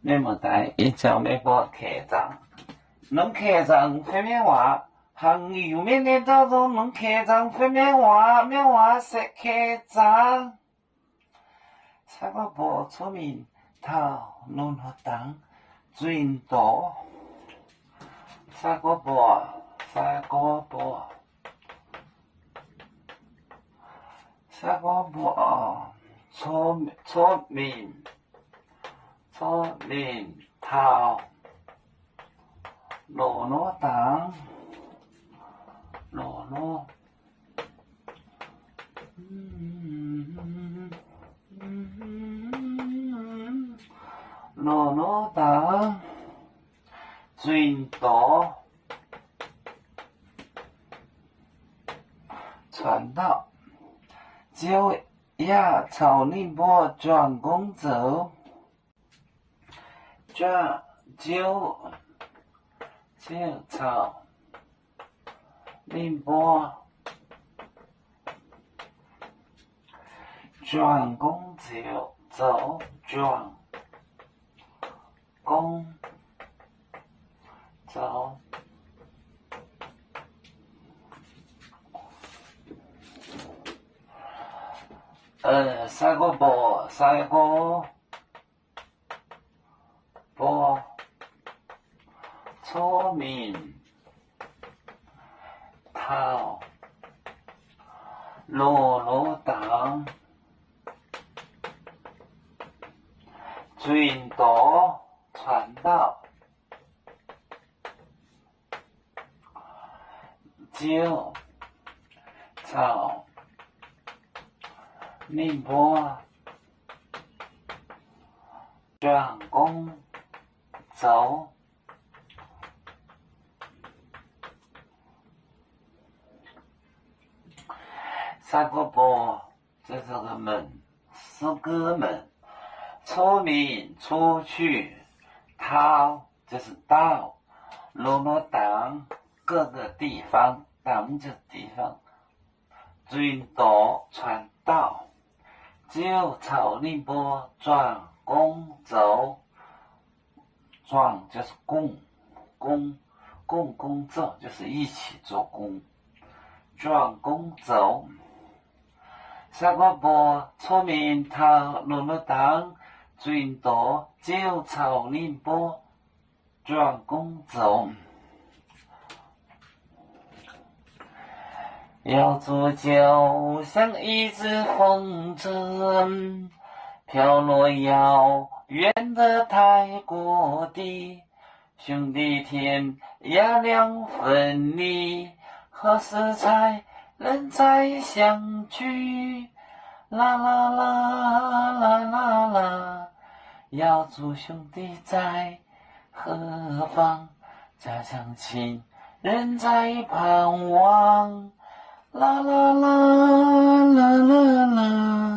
Mienh muoz-doic, ih zanc meih mbuo kaeqv zaangc, longc kaeqv zaangc fai mienh waac? Haaix nyungc mienh ninh zorqv nzung longc kaeqv zaangc fai mienh waac? Mienh waac se kaeqv zaangc. Sai gorx mbuo cuotv mingh taux loz-hnoi dangx zunh doz. Sai gorx mbuo, sai gorx mbuo, sai gorx mbuo cuotv mingh, cuotv mingh taux loz-hnoi dangx, loz-hnoi, loz-hnoi dangx zunh doz cuotv ndau. Ziouv yaac caux ninh mbuo juangc gong zoux. Juangc, Ziouv, Ziouv caux ninh mbuo juangc gong zoux, juangc gong zoux. Sai gorx mbuo, sai gorx mbuo cuotv mingh taux loz-hnoi dangx zunh doz cuotv ndau. Ziouv caux ninh mbuo juangc gong zoux. Sai gorx mbuo, 这是我们四个门，出名出去，逃，这是到，loz-hnoi dangx 各个地方， dangx 这地方， zunh doz cuotv ndau. Ziouv caux ninh mbuo juangc gong zoux. Juangc 就是共，共，共工作，就是一起做工。 Juangc gong zoux. Sai gorx mbuo cuotv mingh taux loz-hnoi dangx zunh doz, Ziouv caux ninh mbuo juangc gong zoux. Yauh zuqc ziouc 像一阵风声，飘落遥远的泰国地。 兄弟天涯两分离，何时才能再相聚？啦啦啦，啦啦啦，要祝兄弟在何方？家乡亲人在盼望。啦啦啦，啦啦啦。